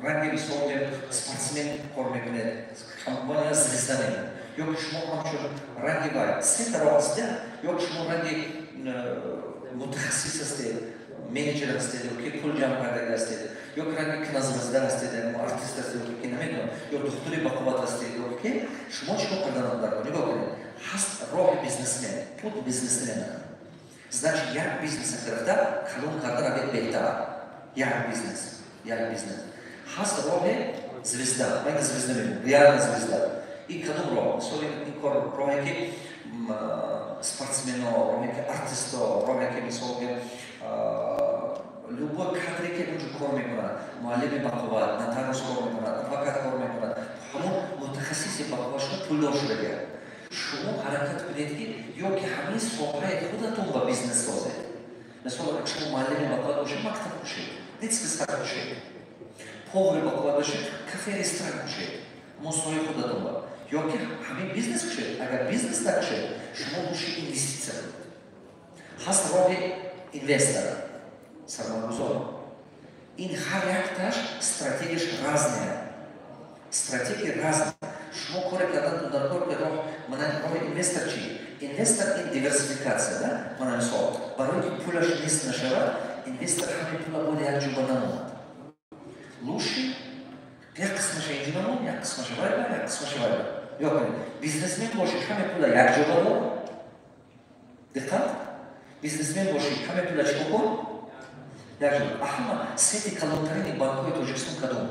Ранги, мисол, спортсмен кор мекунед, компания звезда мекунед, ё ки шумо ҳамчун ранги вай, сета роҳ аст, ё ки шумо ранги мутахассис ҳастед, менеҷер ҳастед, ё ки пул ҷамъ кардаги ҳастед, ё ки ранги кинозвезда ҳастед, артист ҳастед, ё ки намедонам, ё духтури бақувват ҳастед, ё ки шумо чӣ кор кардан дар. Нигоҳ кунед, ҳаст роҳи бизнесмен, путь бизнесмена. Значит, як бизнеса гирифта калон карда равед беҳтар. Як бизнес, як бизнес. Ҳаст роҳи звезда, ман звезда мегӯям, реально звезда. И кадом роҳ? Мисоли, ин кор роҳе ки спортсмено, роҳе ки артисто, роҳе ки, мисол, любой кадре ки унҷо кор мекунад, муаллими бақувват, нотариус кор мекунад, адвокат кор мекунад, ҳамон мутахассиси бақувват шумо пулдор шудагия. Шумо ҳаракат кунед, ки ё ки ҳамин соҳаи худатон ба бизнес созед. Мисол, агар шумо муаллими бақувват бошед, мактаб кушед, детский сад кушед, повари бақувват бошед, кафе, ресторан кушед, ҳамон соҳаи худатон ба, ё ки ҳамин бизнес кушед. Агар бизнес накушед, шумо лучше инвеститсия кунед. Ҳаст роҳи инвестор, сармоягузор. Ин ҳар якташ стратегияш разная, стратегия разная. Шумо коре кардан дар кор ки роҳ, мана, роҳи инвестор чи? Инвестор ин диверсификация да. Мана, мисол, барои ки пулаш нест нашавад, инвестор ҳамин пула бояд як ҷо ба намонад. Лучше як қисмаша инҷо намон, як қисмаша вайба, як қисмаша вайба. Ё кунед, бизнесмен бошед, ҳаме пула як ҷо ба дор. Диққат, бизнесмен бошед, ҳаме пула чӣ кун? Як ҷо. Ҳама сети калонтарини банкҳои Тоҷикистон кадом?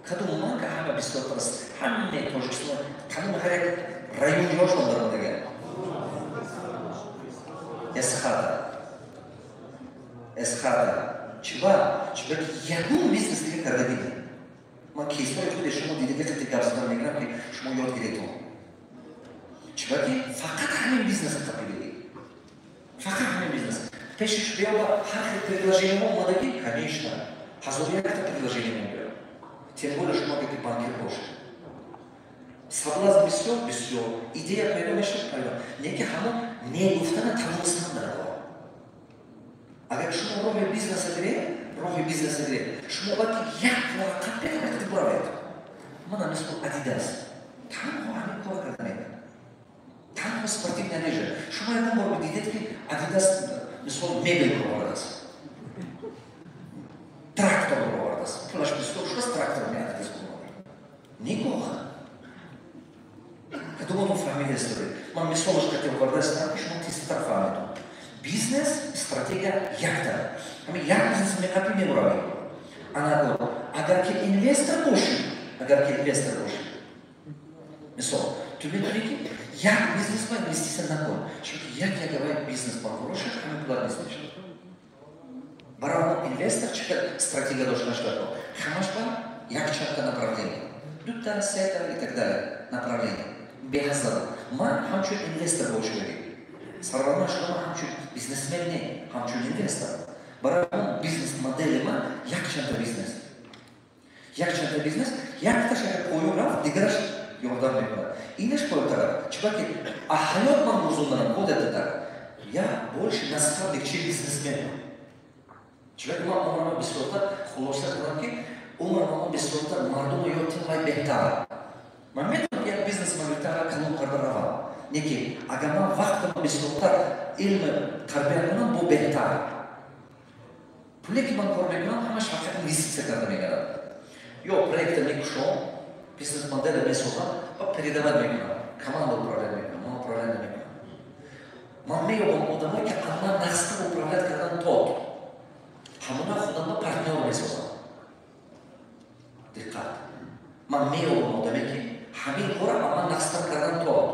Кадом банк ҳама бисёртар аст? Ҳаме Тоҷикистон, тамоми ҳар як районҷошон даромадага. Эсхата, Эсхата. Чиба? Чиба ки ягон бизнес дига кардагӣ. Ман кейсҳои худи шумо дидаги қати гап задан мегирам, ки шумо ёд гиретон. Чиба ки фақат ҳамин бизнеса қапидагӣ, фақат ҳамин бизнес. Пешиш биёба ҳар хел предложениеҳо омадагӣ, конечно, ҳазору якта предложение мебиёд. Тем более шумо агар ки банкир бошед, соблазн бисёр, бисёр идея пайдо мешавад, пайдо. Не ки ҳамон не гуфтана тавонистан дар кор. Агар шумо роҳи бизнеса гиред, роҳи бизнеса гиред, шумо бояд ки як варақа пехти буравед. Мана, мисол, Адидас танҳо ҳамин кор карда мекард, танҳо спортивная одежда. Шумо ягон бор дидед, ки Адидас, мисол, мебел овардааст, трактор овардааст? Пулаш бисёр шудааст, трактор Адидас овард? Нигоҳ, кадоматон фаҳмида история? Ман мисолаш кати овардаистам, ки шумо тезтар фаҳмедон. Бизнес стратегия якта, ҳамин як бизнес меқапӣ, мебуравӣ. Ана, агар ки инвестор бошӣ, агар ки инвестор бошӣ, мисол, ту метавонӣ ки як бизнес ба инвеститсия накун, чунки як ягавай бизнес банкрот шуд, ҳамин пулат нест мешавад. Барои ҳамон инвестор чӣ хел стратегия доштанаш даркор? Ҳамаш ба якчандта направление, дута, сета и так далее направление, беҳад зарур. Ман ҳамчун инвестор бошидагӣ сарварманд шудам, ҳамчун бизнесмен не, ҳамчун инвестор. Барои ҳамон бизнес модели ман якчандта бизнес, якчандта бизнес. Якташ агар поён рафт, дигараш ёрдам мекунад, инаш поёнтар. Чиба ки а ҳаёт ман гузонданам, вот это так. Я больше наставник, чем бизнесмен. Чиба ки ман умрама бисёртар, хулоса кардам, ки умрама бисёртар мардумо ёд вай беҳтар. Ман метавонам як бизнес ман калон карда равам, не ки агар ман вақтама бисёртар илм тарбия кунам, бо беҳтар. Пуле ки ман кор мекунам, ҳамаш фақат инвеститсия карда мегардам, ё проекта мекушом, бизнес модела месозам ва передавать мекунам, команда управлять мекунам, ман управлять намекунам. Ман меёбам одамое ки аз ман нағзтар управлять кардан тот, ҳамона худамба партнёр месозам. Диққат, ман меёбам одаме ки ҳамин кора аз ман нағзтар кардан тот,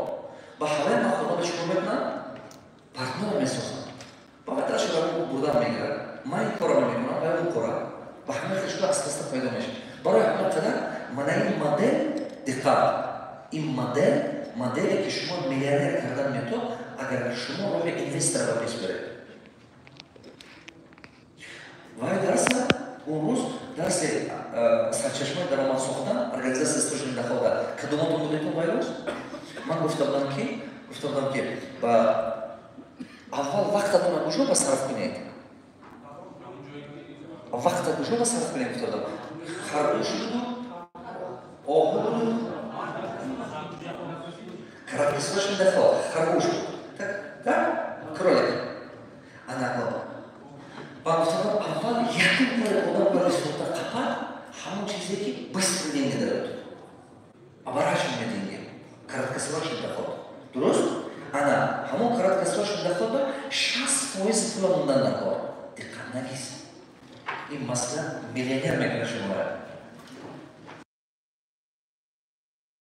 ба ҳавай ман худамба чӣ кор мекунам? Партнёр месозам. Ба вай бурдан мегирад, ман ин кора мекунам, вай он кора, ба ҳамин хел шуда аста аста пайдо мешавад. Барои ҳамин қадар мана ин модел, диққат, ин модел, моделе ки шумо миллионер кардан метавонад, агар шумо роҳи инвестора ба пеш баред. Вай дарса, он рӯз дарси сарчашмаи даромад сохтан, организация источник дохода, кадоматон будетон? Вай рӯз ман гуфта будам, ки ба аввал вақтатонро куҷо ба сарф кунед? Вақтатонро куҷо ба сарф кунед? Вақта куҷо ба сарф кунем, гуфтодам. Харгӯш буду, оҳу буду, краткосрочный доход, харгӯш буд. Так, так, кролик. Ана ба гуфтадам, аввал якум кори одам барои сурта қапад, ҳамон чизе, ки быстро деньги дадад, оборачивание деньги, краткосрочный доход. Дуруст? Ана ҳамон краткосрочный доход ба 60% пула мондан дар кор. Диққат, навис, ин масъала миллионер мекунад шуморо.